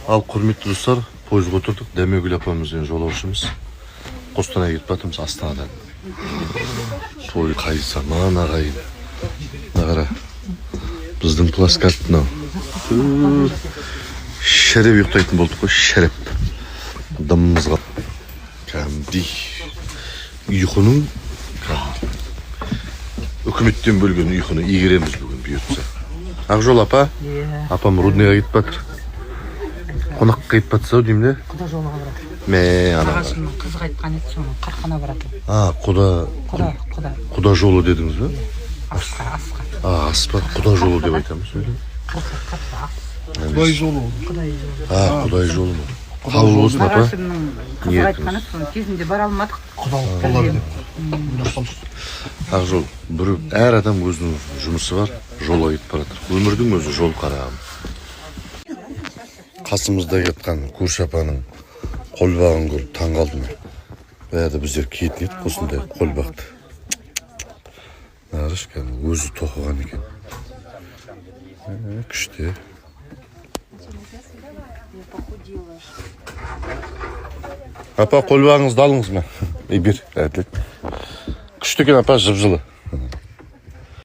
Ал, құрметті достар, пойызға отырдық. Дәмегүл апамызбен жолаушымыз. Қостанайға кетіп жатырмыз Астанадан. Той қай заман, ағайын! Мына қара, біздің плацкарт мынау. Ту, шіріп ұйықтайтын болдық қой, шіріп. Дымымызға кәдімгідей ұйқының, кәдімгідей үкіметтен бөлген ұйқыны игереміз бүгін, бұйыртса. Ақжол апа. Иә. Апам Рудныйға кетіп жатыр, қонаққа кетіп жатса ау деймін де. Құда жолыға барады. Мә, ана. Нағашымның қызы қайтқан еді, соның қырқына барады. А, құда. Құда, құда. Құда жолы дедіңіз ба? Асқа, асқа. А, ас па? Құда жолы деп айтамыз өзі. Қырқы, қырқы, ас. Құдай жолы ол. Құдай жолы. А, құдай жолы ма? Қабыл болсын, апа. Нағашымның қызы Ниетіңіз. қайтқан еді, соның кезінде бара алмадық. Құдалық болар деп ойлап қалдық. Ақжол, бір әр адам өзінің жұмысы бар, жолға кетіп бара жатыр. Өмірдің өзі жол, қарағым. Қасымызда жатқан көрші апаның қолбағын көріп таң қалдым мен. Баяғыда біздер киетін едік осындай қолбақты. Қарашы, кәдімгі өзі тоқыған екен. Ә, күшті. Я похудела. Апа, қолбағыңызды алыңыз ма? Ей, бер, Әділет. Күшті екен, апа, жып жылы.